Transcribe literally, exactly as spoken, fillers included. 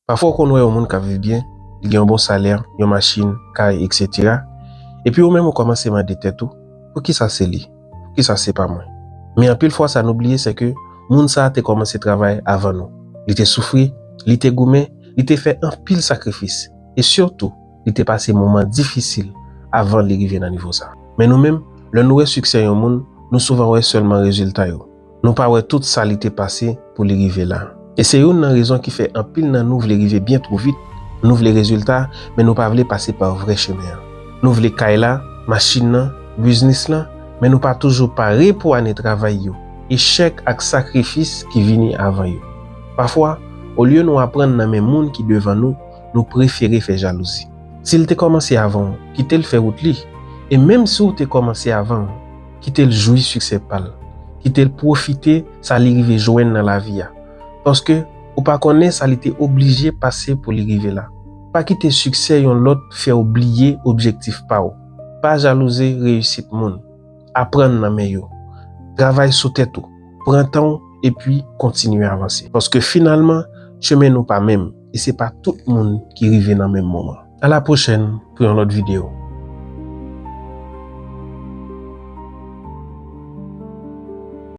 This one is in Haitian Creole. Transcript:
Pafwa w konn wè yon moun k ap viv byen, li gen yon bon salè, yon machin, kay, etsetera. Epi ou menm ou kòmanse mande tèt ou, poukisa se li? Poukisa se pa mwen? Men anpil fwa sa nou bliye se ke moun sa a te kòmanse travay avan nou. Li te soufri, li te goumen, li te fè anpil sakrifis. E sitou, li te pase moman difisil avan li rive nan nivo sa. Men nou menm, lè nou wè siksè yon moun, nou souvan wè sèlman rezilta yo. Nou pa wè tout sa li te pase pou li rive la. E se youn nan rezon ki fè anpil nan nou vle rive byen twò vit. Nou vle rezilta, men nou pa vle pase pa vrè chemen an. Nou vle kay la, machin nan, biznis lan, men nou pa toujou pare pou ane travay yo, echèk ak sakrifis ki vini avan yo. Pafwa, olye nou aprann nan men moun ki devan nou, nou prefere fè jalouzi. Si l te kòmanse avan w, kite l fè wout li. E menm si w te kòmanse avan l, kite l jwi siksè pa l. Kite l pwofite sa li rive jwenn nan lavi a. Paske ou pa konnen sa li te oblije pase pou li rive la. Pa kite siksè yon lòt fè w bliye objektif pa w. Pa jalouze reyisit moun. Aprann nan men yo. Travay sou tèt ou. Pran tan w epi kontinye avanse. Paske finalman, chemen nou pa menm. E se pa tout moun ki rive nan menm moman. A la pwochèn pou yon lòt videyo.